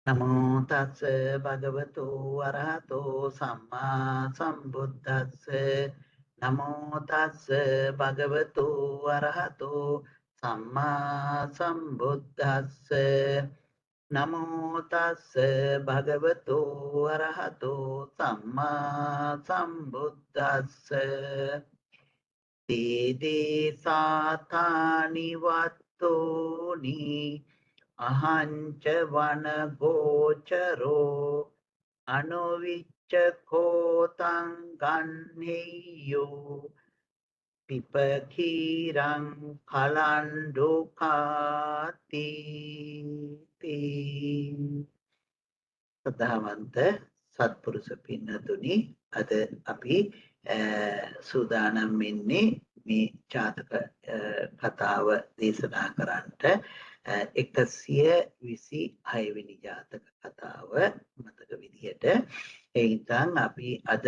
නමෝ තස්ස භගවතු වරහතෝ සම්මා සම්බුද්දස්ස. නමෝ තස්ස භගවතු වරහතෝ සම්මා සම්බුද්දස්ස. නමෝ තස්ස භගවතු වරහතෝ සම්මා සම්බුද්දස්ස. තේ දේසාතානි වත්තෝනි අහංච වන ගෝචරෝ අනුවිච්ච කෝතං ගන්නෙය්‍යෝ පිපඛීරං කලණ්ඩුකාති. සද්ධාවන්ත සත්පුරුෂ පින්නතුනි, අද අපි සූදානම් වෙන්නේ මේ ජාතක කතාව දේශනා කරන්නට. 126 වෙනි ජාතක කතාව මතක විදිහට. ඒ ඉතින් අපි අද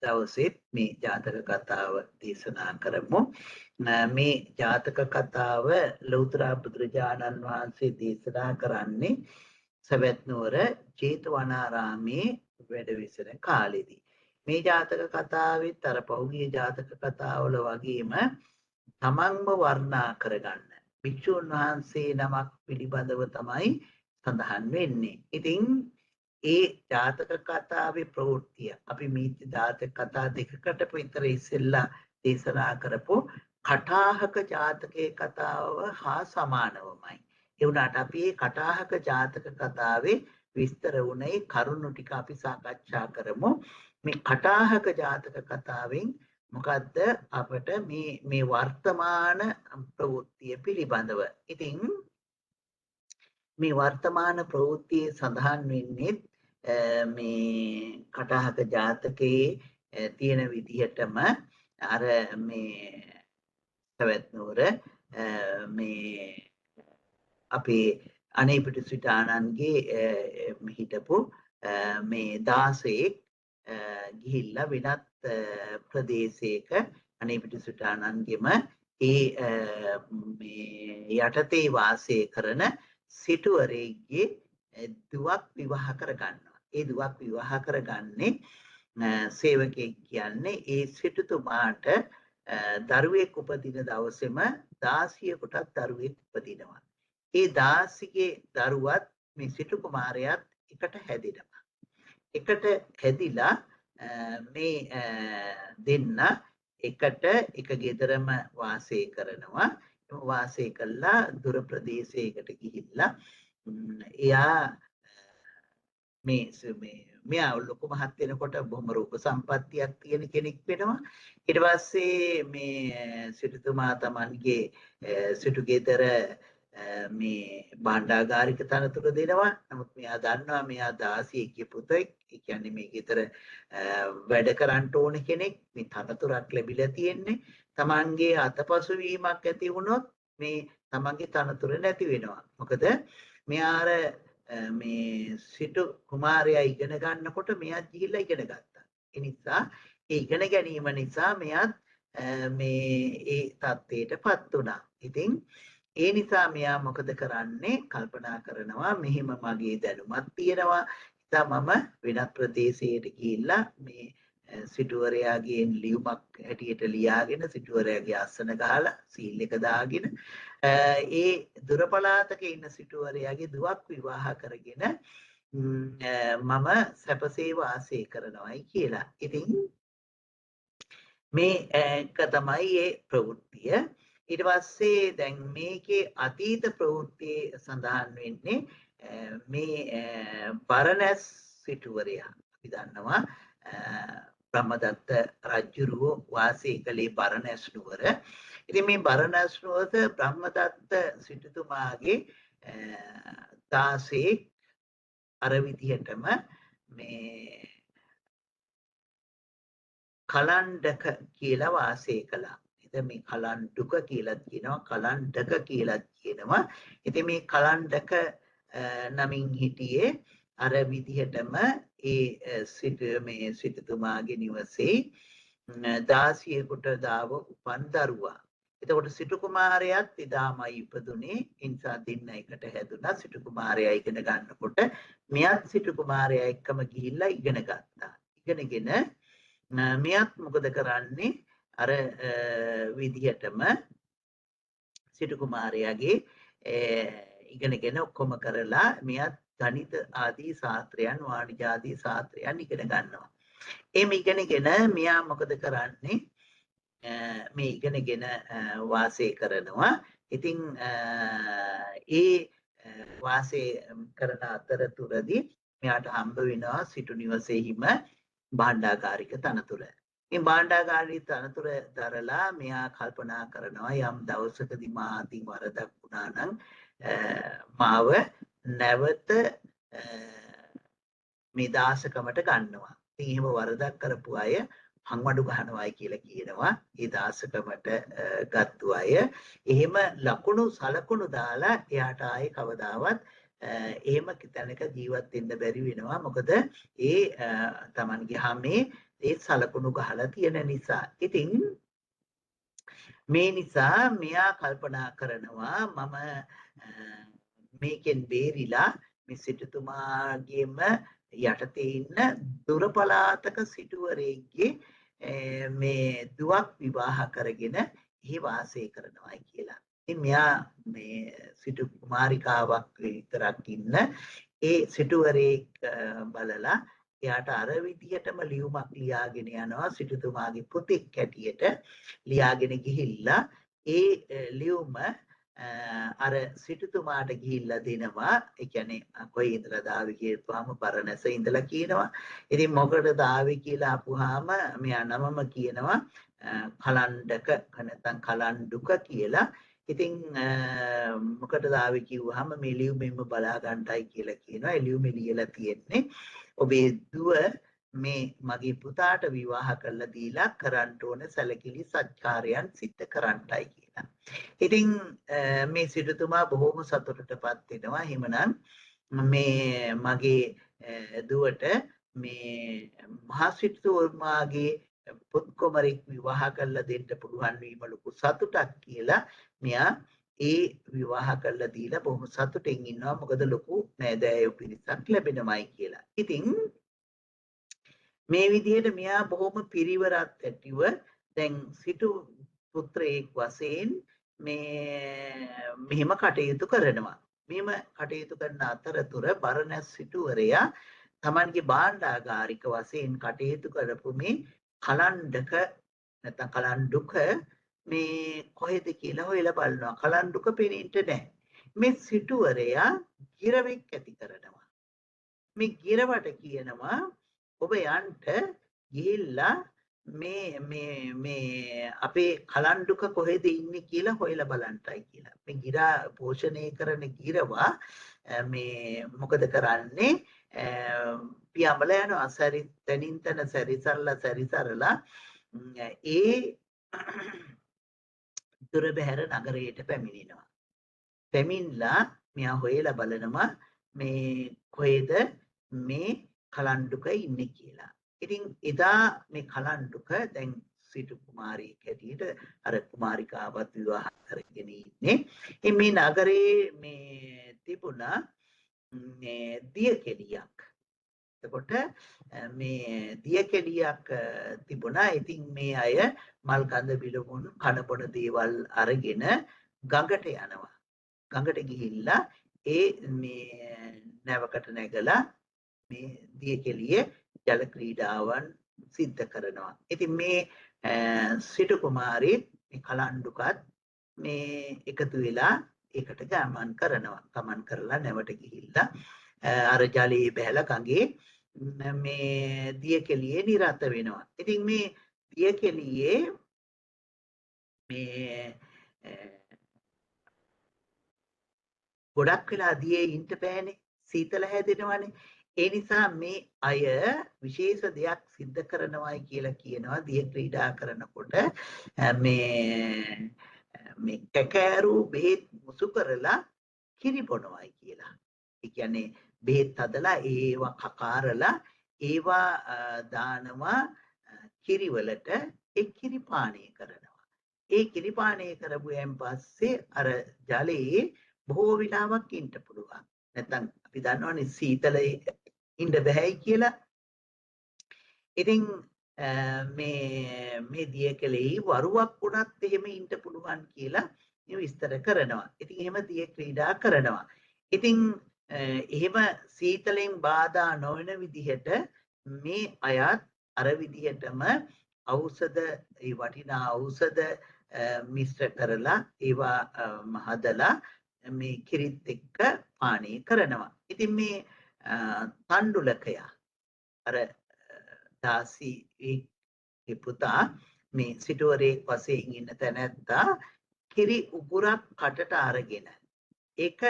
දවසෙත් මේ ජාතක කතාව දේශනා කරමු. මේ ජාතක කතාව ලෞතර බුදුරජාණන් වහන්සේ දේශනා කරන්නේ සවැත් නුවර ජේතවනාරාමේ වැඩ විසෙන කාලෙදී. මේ ජාතක කතාවෙත් අර පහුගිය ජාතක කතාවල වගේම තමන්ම වර්ණනා කරගන්න භික්ෂුන් වහන්සේ නමක් පිළිබඳව තමයි සඳහන් වෙන්නේ. ඉතින් ඒ ජාතක කතාවේ ප්‍රවෘත්තිය අපි මේ ජාතක කතා දෙකකට විතර ඉස්සෙල්ලා දේශනා කරපු කටාහක ජාතකයේ කතාව හා සමානවමයි. ඒ වුණාට අපි මේ කටාහක ජාතක කතාවේ විස්තර වුණේ කරුණු ටික අපි සාකච්ඡා කරමු. මේ කටාහක ජාතක කතාවෙන් මොකද්ද අපට මේ මේ වර්තමාන ප්‍රවෘත්තිය පිළිබඳව. ඉතින් මේ වර්තමාන ප්‍රවෘත්තියේ සඳහන් වෙන්නේ මේ කටාහක ජාතකයේ තියෙන විදිහටම අර මේ සවැත් නුවර මේ අපේ අනේපිටු සිටානන්ගේ හිටපු මේ 16ක් ගිහිල්ලා වෙනත් ප්‍රදේශයක අනේපිටු සිටානන්ගෙම ඒ මේ යටතේ වාසය කරන සිටුවරයෙක්ගේ දුවක් විවාහ කරගන්නවා. ඒ දුවක් විවාහ කරගන්නේ සේවකයෙක් කියන්නේ ඒ සිටුතුමාට දරුවෙක් උපදින දවසේම 16කටත් දරුවෙක් උපදිනවා. ඒ 16ගේ දරුවත් මේ සිටු කුමාරයාත් එකට හැදෙනවා. එකට හැදිලා මේ දෙන්න එකට එක ගෙදරම වාසය කරනවා. වාසය කළා දුර ප්‍රදේශයකට ගිහිල්ලා එයා මේ මේ මෙයා ලොකු මහත් වෙනකොට බොහොම රූප සම්පත්තියක් තියෙන කෙනෙක් වෙනවා. ඊට පස්සේ මේ සිටුතුමා තමන්ගේ සිටු ගෙදර මේ භාණ්ඩාගාරික තනතුර දෙනවා. නමුත් මෙයා දන්නවා මෙයා 16 පුතෙක්. ඒ කියන්නේ මේ ගෙදර වැඩ කරන්න ඕන කෙනෙක්. මේ තනතුරක් ලැබිලා තියෙන්නේ. තමන්ගේ අතපසු වීමක් ඇති වුණොත් මේ තමන්ගේ තනතුර නැති වෙනවා. මොකද මෙයා අර මේ සිටු කුමාරයා ඉගෙන ගන්නකොට මෙයාත් ගිහිල්ලා ඉගෙන ගත්තා. ඒ නිසා ඒ ඉගෙන ගැනීම නිසා මෙයාත් මේ ඒ තත්ත්වයටපත් වුණා. ඉතින් ඒ නිසා මෙයා මොකද කරන්නේ? කල්පනා කරනවා මෙහෙම මගේ දැනුමක් තියෙනවා. ඉතින් මම වෙනත් ප්‍රදේශයකට ගිහිල්ලා මේ සිටුවරයාගේ ලියුමක් හැටියට ලියාගෙන සිටුවරයාගේ අස්සන ගහලා සීල් එක දාගෙන ඒ දුර පළාතක ඉන්න සිටුවරයාගේ දුවක් විවාහ කරගෙන මම සැපසේ වාසය කරනවායි කියලා. ඉතින් මේ එක තමයි ඒ ප්‍රවෘත්තිය. ඊට පස්සේ දැන් මේකේ අතීත ප්‍රවෘත්තියේ සඳහන් වෙන්නේ මේ බරණැස් සිටුවරයා. අපි දන්නවා බ්‍රහ්මදත්ත රජුරුව වාසය කළේ බරණැස් නුවර. ඉතින් මේ බරණැස් නුවර බ්‍රහ්මදත්ත සිටුතුමාගේ දාසයෙක් අර විදිහටම මේ කලණ්ඩක කියලා වාසය කළා. ඉතින් මේ කලණ්ඩුක කියලා කියනවා, කලණ්ඩක කියලා කියනවා. ඉතින් මේ කලණ්ඩක නමින් හිටියේ අර විදිහටම ඒ සිට මේ සිටුතුමාගේ නිවසේ 16කට දාව උපන් දරුවා. එතකොට සිටු කුමාරයාත් එදාමයි ඉපදුනේ. ඒ නිසා දෙන්න එකට හැදුනා. සිටු කුමාරයා ඉගෙන ගන්නකොට මෙයත් සිටු කුමාරයා එක්කම ගිහිල්ලා ඉගෙන ගත්තා. ඉගෙනගෙන මෙයත් මොකද කරන්නේ? අර විදිහටම සිටු කුමාරයාගේ ඉගෙනගෙන ඔක්කොම කරලා මෙයත් ගණිත ආදී ශාස්ත්‍රයන්, වාණිජ ආදී ශාස්ත්‍රයන් ඉගෙන ගන්නවා. එහෙම ඉගෙනගෙන මෙයා මොකද කරන්නේ? මේ ඉගෙනගෙන වාසය කරනවා. ඉතින් ඒ වාසය කරන අතරතුරදී මෙයාට හම්බ වෙනවා සිටු නිවසේහිම භාණ්ඩාගාරික තනතුර. මේ භාණ්ඩාගාරික තනතුර දරලා මෙයා කල්පනා කරනවා යම් දවසකදී මා අතින් වරදක් වුණා නම් මාව නැවත මේ දාසකමට ගන්නවා. ඉතින් එහෙම වරදක් කරපු අය හංවඩු ගහනවායි කියලා කියනවා. ඒ දාසකමට ගත්තු අය එහෙම ලකුණු සලකුණු දාලා එයාට ආයේ කවදාවත් එහෙම තැනක ජීවත් වෙන්න බැරි වෙනවා. මොකද ඒ තමන්ගේ හැමේ ඒ සලකුණු ගහලා තියෙන නිසා. ඉතින් මේ නිසා මෙයා කල්පනා කරනවා මම මේකෙන් බේරිලා මේ සිටුතුමාගේම යටතේ ඉන්න දුර පළාතක සිටුවරයෙක්ගේ මේ දුවක් විවාහ කරගෙන එහි වාසය කරනවායි කියලා. ඉතින් මෙයා මේ සිටු කුමාරිකාවක් විතරක් ඉන්න ඒ සිටුවරයෙක් බලලා එයාට අර විදිහටම ලියුමක් ලියාගෙන යනවා සිටුතුමාගේ පුතෙක් හැටියට ලියාගෙන ගිහිල්ලා ඒ ලියුම අර සිටුතුමාට ගිහිල්ලා දෙනවා. ඒ කියන්නේ කොහේ ඉඳලාද ආවේ කියපුවාම බරණැස ඉඳලා කියනවා. ඉතින් මොකටද ආවේ කියලා අහපුවාම මෙයා නමම කියනවා කලණ්ඩක නැත්නම් කලණ්ඩුක කියලා. ඉතින් මොකටද ආවේ කිව්වහම මේ ලියුමෙන්ම බලා ගන්නටයි කියලා කියනවා. ඒ ලියුමේ ලියලා තියෙන්නේ ඔබේ දුව මේ මගේ පුතාට විවාහ කරලා දීලා කරන්න ඕන සැලකිලි සත්කාරයන් සිද්ධ කරන්නටයි කියලා. ඉතින් මේ සිටුතුමා බොහොම සතුටටපත් වෙනවා. එහෙමනම් මේ මගේ දුවට මේ මහා සිටුතුමාගේ පුත් කුමරෙක් විවාහ කරලා දෙන්න පුළුවන් වීම ලොකු සතුටක් කියලා මෙයා ඒ විවාහ කරලා දීලා බොහොම සතුටින් ඉන්නවා. මොකද ලොකු නෑදෑයෝ පිරිසක් ලැබෙනවයි කියලා. ඉතින් මේ විදිහට මෙයා බොහොම පිරිවරත් ඇතිව දැන් සිටු පුත්‍රයෙක් වශයෙන් මේ මෙහෙම කටයුතු කරනවා. මෙහෙම කටයුතු කරන අතරතුර බරණැස් සිටුවරයා තමන්ගේ භාණ්ඩාගාරික වශයෙන් කටයුතු කරපු මේ කලණ්ඩක නැත්නම් කලණ්ඩුක මේ කොහෙද කියලා හොයලා බලනවා. කලණ්ඩුක පෙනෙන්න නැහැ. මේ සිටුවරයා ගිරවෙක් ඇති කරනවා. මේ ගිරවට කියනවා ඔබ යන්න ගිහිල්ලා මේ මේ මේ අපේ කලණ්ඩුක කොහෙද ඉන්නේ කියලා හොයලා බලන්නයි කියලා. මේ ගිරා පෝෂණය කරන ගිරවා මේ මොකද කරන්නේ? පියාඹලා යනවා. සැරි තනින් තන සැරිසරලා සැරිසරලා ඒ දුර බැහැර නගරයට පැමිණෙනවා. පැමිණලා මෙයා හොයලා බලනවා මේ කොහෙද මේ කලණ්ඩුක ඉන්නේ කියලා. ඉතින් එදා මේ කලණ්ඩුක දැන් සිටු කුමාරියෙක් හැටියට අර කුමාරිකාවත් විවාහ කරගෙන ඉන්නේ. ඉතින් මේ නගරේ මේ තිබුණා මේ දිය කෙලියක්. එතකොට මේ දිය කෙලියක් තිබුණා. ඉතින් මේ අය මල් කඳ බිලුමුන් කන බොන දේවල් අරගෙන ගඟට යනවා. ගඟට ගිහිල්ලා ඒ මේ නැවකට නැගලා මේ දිය කෙලියේ ජල ක්‍රීඩාවන් සිද්ධ කරනවා. ඉතින් මේ සිටු කුමාරිත් මේ කලණ්ඩුකත් මේ එකතු වෙලා ඒකට ගමන් කරනවා. ගමන් කරලා නැවට ගිහිල්ලා අර ජලයේ බහැලා ගඟේ මේ දිය කෙලියේ නිරත වෙනවා. ඉතින් මේ දිය කෙලියේ මේ ගොඩක් වෙලා දියේ ඉන්න බෑනේ. සීතල හැදෙනවනේ. ඒ නිසා මේ අය විශේෂ දෙයක් සිද්ධ කරනවායි කියලා කියනවා දිය ක්‍රීඩා කරනකොට මේ මේ කැකෑරු බෙහෙත් මුසු කරලා කිරි බොනවායි කියලා. ඒ කියන්නේ බෙහෙත් හදලා ඒවා කකාරලා ඒවා දානවා කිරිවලට, ඒ කිරි පානය කරනවා. ඒ කිරි පානය කරපුවෙන් පස්සේ අර ජලයේ බොහෝ වෙලාවක් ඉන්න පුළුවන්. නැත්නම් අපි දන්නවනේ සීතලේ ඉන්න බැහැයි කියලා. ඉතින් මේ මේ දියකෙලෙහි වරුවක් වුණත් එහෙම ඉන්න පුළුවන් කියලා මේ විස්තර කරනවා. ඉතින් එහෙම දිය ක්‍රීඩා කරනවා. ඉතින් එහෙම සීතලෙන් බාධා නොවන විදිහට මේ අයත් අර විදිහටම ඖෂධ, ඒ වටිනා ඖෂධ මිශ්‍ර කරලා ඒවා හදලා මේ කිරිත් එක්ක පානය කරනවා. ඉතින් මේ තණ්ඩුලකයා අර දාසී පුතා මේ සිටුවරයෙක් වශයෙන් ඉන්න තැනැත්තා කිරි උගුරක් කටට අරගෙන ඒක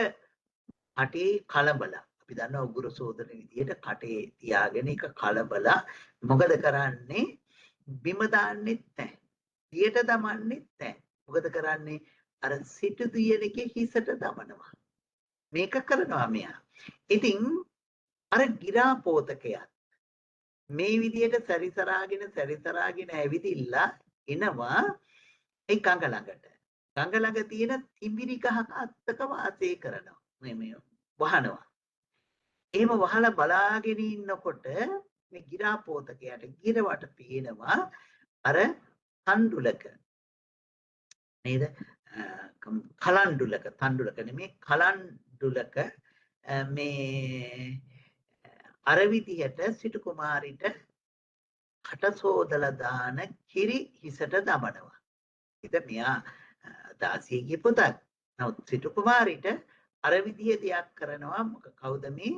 කටේ කලබලා, අපි දන්නවා උගුර සෝදන විදියට කටේ තියාගෙන ඒක කලබලා මොකද කරන්නේ? බිම දාන්නෙත් නැහැ, දියට දමන්නෙත් නැහැ. මොකද කරන්නේ? අර සිටු දියණිගේ හිසට දමනවා. මේක කරනවා මෙයා. ඉතින් අර ගිරා පෝතකයාත් මේ විදියට සැරිසරාගෙන සැරිසරාගෙන ඇවිදිලා එනවා ඒ ගඟ ළඟට. ගඟ ළඟ තියෙන තිඹිරි ගහක අත්තක වාසය කරනවා. මේ මේ වහනවා. එහෙම වහලා බලාගෙන ඉන්නකොට මේ ගිරා පෝතකයාට ගිරවට පේනවා අර තණ්ඩුලක නේද? කලණ්ඩුලක, තණ්ඩුලක නෙමෙයි කලණ්ඩුලක මේ අර විදිහට සිටු කුමාරිට කට සෝදලා දාන කිරි හිසට දමනවා. ඉතින් මෙයා දාසියගේ පුතත්. නමුත් සිටු කුමාරිට අර විදිහේ දෙයක් කරනවා. කවුද මේ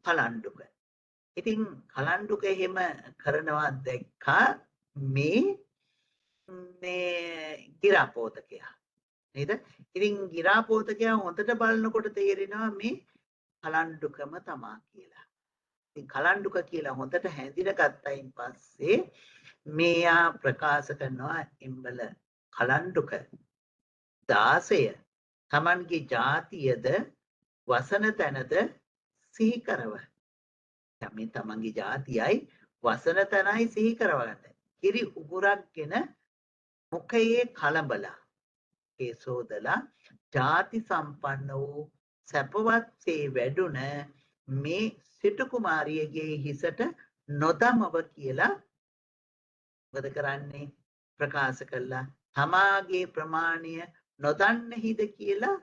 කලණ්ඩුක? ඉතින් කලණ්ඩුක එහෙම කරනවා දැක්කා මේ මේ ගිරා පෝතකයා නේද? ඉතින් ගිරා පෝතකයා හොඳට බලනකොට තේරෙනවා මේ කලණ්ඩුකම තමා කියලා. ඉතින් කලණ්ඩුක කියලා හොඳට හැඳිනගත්තයින් පස්සේ මෙයා ප්‍රකාශ කරනවා එම්බල කලණ්ඩුක 16 තමන්ගේ ජාතියද වසන තැනද සිහි කරව. දැන් මේ තමන්ගේ ජාතියයි වසන තැනයි සිහි කරවගන්න. කිරි උගුරක්ගෙන මුඛයේ කලඹලා ඒ සෝදලා ජාති සම්පන්න වූ සැපවත්සේ වැඩුණ මේ සිටු කුමාරියගේ හිසට නොදමව කියලා මොකද කරන්නේ? ප්‍රකාශ කළා. තමාගේ ප්‍රමාණය නොදන්නහිද කියලා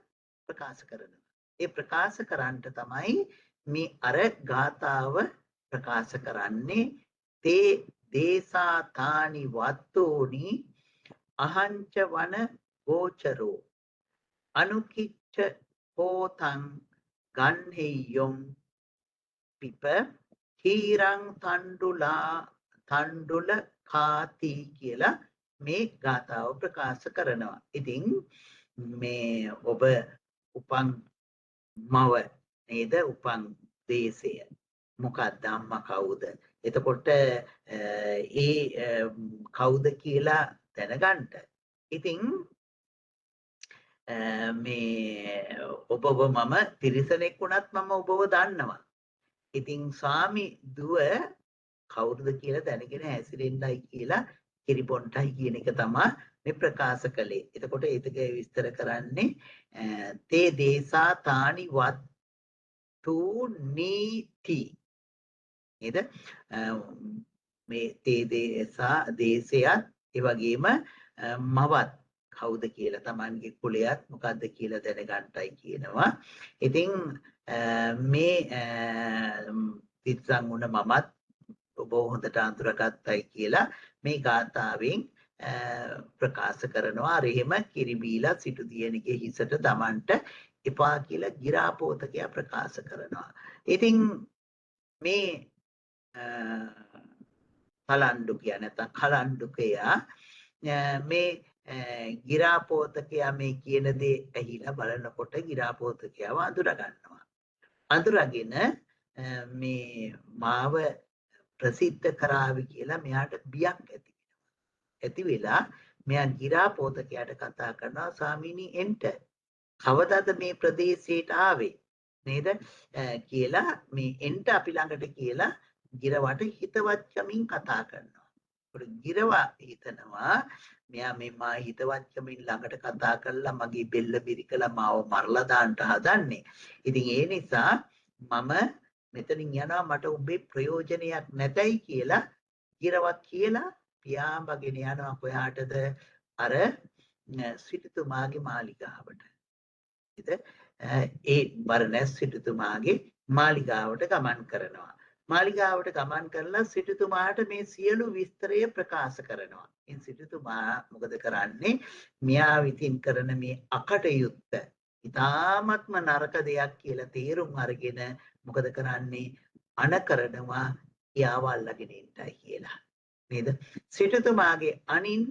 ප්‍රකාශ කරනවා. ඒ ප්‍රකාශ කරන්නට තමයි මේ අර ගාථාව ප්‍රකාශ කරන්නේ. තේ දේසා තානි වත්තෝනි අහංච වන ගෝචරෝ අනුකිච්ඡ පෝතං ගන්හෙය්‍යොං පිප හීරං තණ්ඩුලා තණ්ඩුල කාති කියලා මේ ගාථාව ප්‍රකාශ කරනවා. ඉතින් මේ ඔබ උපන් මව නේද? උපන් දේශය මොකක්ද? අම්මා කවුද? එතකොට ඒ කවුද කියලා දැනගන්න. ඉතින් මේ ඔබව මම තිරිසනෙක් වුණත් මම ඔබව දන්නවා. ඉතින් ස්වාමි දුව කවුරුද කියලා දැනගෙන හැසිරෙන්නයි කියලා කිරිබොන්ටයි කියන එක තමයි මේ ප්‍රකාශ කළේ. එතකොට ඒක විස්තර කරන්නේ තේ දේසා තානි වත්තු නීති නේද? මේ තේ දේසා දේශයත් ඒ වගේම මවත් කවුද කියලා Tamanගේ කුලයත් මොකද්ද කියලා දැනගන්නටයි කියනවා. ඉතින් මේ තිත්සං වුණ මමත් ඔබ හොඳට අඳුරගත්තයි කියලා මේ ගාථාවෙන් ප්‍රකාශ කරනවා. අර එහෙම කිරි බීලා සිටු දියණිගේ හිසට දමන්ට එපා කියලා ගිරා පෝතකයා ප්‍රකාශ කරනවා. ඉතින් මේ කලණ්ඩුකයා නැත්නම් කලණ්ඩුකයා මේ ගිරා පෝතකයා මේ කියන දේ ඇහිලා බලනකොට ගිරා පෝතකයාව අඳුර ගන්නවා. අඳුරගෙන මේ මාව ප්‍රසිද්ධ කරાવી කියලා මෙයාට බියක් ඇති වෙනවා. ඇති වෙලා මෙයා ගිරා පෝතකයාට කතා කරනවා, ස්වාමීනි එන්ට කවදාද මේ ප්‍රදේශයට ආවේ නේද කියලා මේ එන්ට අපි ළඟට කියලා ගිරවට හිතවත්කමින් කතා කරනවා. ගිරවා හිතනවා මෙයා මේ මා හිතවත්කමින් ළඟට කතා කරලා මගේ බෙල්ල මිරිකලා මාව මරලා දාන්න හදන්නේ. ඉතින් ඒ නිසා මම මෙතනින් යනවා, මට උඹේ ප්‍රයෝජනයක් නැතයි කියලා ගිරවක් කියලා පියාඹගෙන යනවා කොහාටද? අර සිටුතුමාගේ මාලිගාවට. ඒ බරණැස් සිටුතුමාගේ මාලිගාවට ගමන් කරනවා. මාලිගාවට ගමන් කරලා සිටුතුමාට මේ සියලු විස්තරය ප්‍රකාශ කරනවා. ඉතින් සිටුතුමා මොකද කරන්නේ? මෙයා විසින් කරන මේ අකටයුත්ත ඉතාමත්ම නරක දෙයක් කියලා තේරුම් අරගෙන මොකද කරන්නේ? අන කරනවා එයාව අල්ලගෙන ඉන්නයි කියලා. නේද? සිටුතුමාගේ අනින්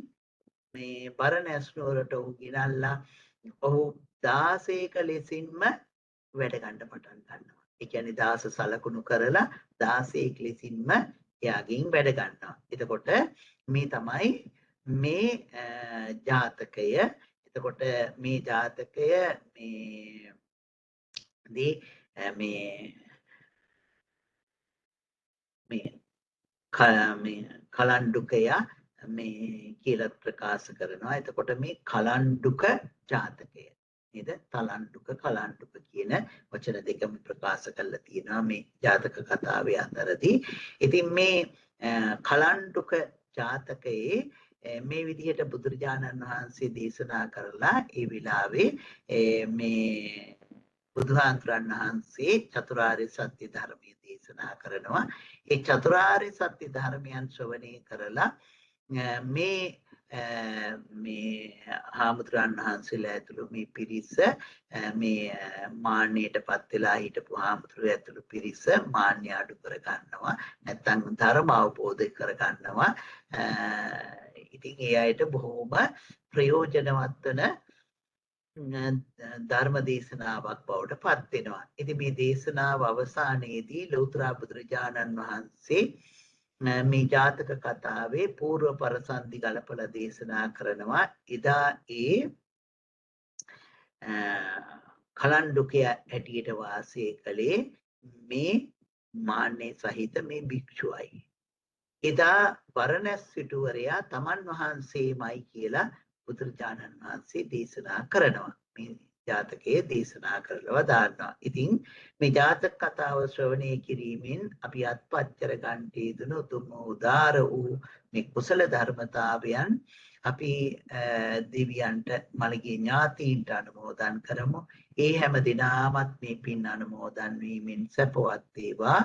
මේ බරණැස් නුවරට ඔහු ගෙනල්ලා ඔහු 16ක ලෙසින්ම වැඩ ගන්න පටන් ගන්නවා. ඒ කියන්නේ දාස සලකුණු කරලා 16ක ලෙසින්ම එයාගෙන් වැඩ ගන්නවා. එතකොට මේ තමයි මේ ජාතකය. එතකොට මේ ජාතකය මේ දී මේ මේ මේ කලණ්ඩුකයා මේ කියලා ප්‍රකාශ කරනවා. එතකොට මේ කලණ්ඩුක ජාතකය නේද? තලණ්ඩුක කලණ්ඩුක කියන වචන දෙකම ප්‍රකාශ කරලා තියෙනවා මේ ජාතක කතාවේ අතරදී. ඉතින් මේ කලණ්ඩුක ජාතකයේ මේ විදිහට බුදුරජාණන් වහන්සේ දේශනා කරලා ඒ වෙලාවේ මේ බුදුහාමුදුරන් වහන්සේ චතුරාර්ය සත්‍ය ධර්මය දේශනා කරනවා. ඒ චතුරාර්ය සත්‍ය ධර්මයන් ශ්‍රවණය කරලා මේ මේ හාමුදුරන් වහන්සේලා ඇතුළු මේ පිරිස, මේ මාන්නයටපත් වෙලා හිටපු හාමුදුරුවෝ ඇතුළු පිරිස මාන්නය අඩු කර ගන්නවා, නැත්නම් ධර්ම අවබෝධ කර ගන්නවා. ඉතින් ඒ අයට බොහෝම ප්‍රයෝජනවත් වන ධර්ම දේශනාවක් බවට පත් වෙනවා. ඉතින් මේ දේශනාව අවසානයේදී ලෝතර බුදුරජාණන් වහන්සේ මේ ජාතක කතාවේ පූර්ව පරසන්ධි ගලපලා දේශනා කරනවා. එදා ඒ කලණ්ඩුකය හැටියට වාසය කළේ මේ මාන්නය සහිත මේ භික්ෂුවයි. එදා බරණැස් සිටුවරයා තමන් වහන්සේමයි කියලා බුදුරජාණන් වහන්සේ දේශනා කරනවා. මේ ජාතකයේ දේශනා කරලව දාන්නවා. ඉතින් මේ ජාතක කතාව ශ්‍රවණය කිරීමෙන් අපි අත්පත් කර ගන්නට යෙදුණු උතුම් උදාර වූ මේ කුසල ධර්මතාවයන් අපි දෙවියන්ට, මළගිය ඥාතීන්ට අනුමෝදන් කරමු. ඒ හැම දිනාමත් මේ පින් අනුමෝදන් වීමෙන් සැපවත් වේවා,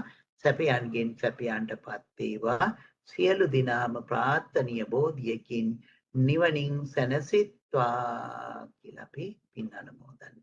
සැපයන්ගෙන් සැපයන්ටපත් වේවා. සියලු දිනාම ප්‍රාර්ථනීය බෝධියකින් නිවනින් සැනසෙත්වා කියලා අපි පින් අනුමෝදන්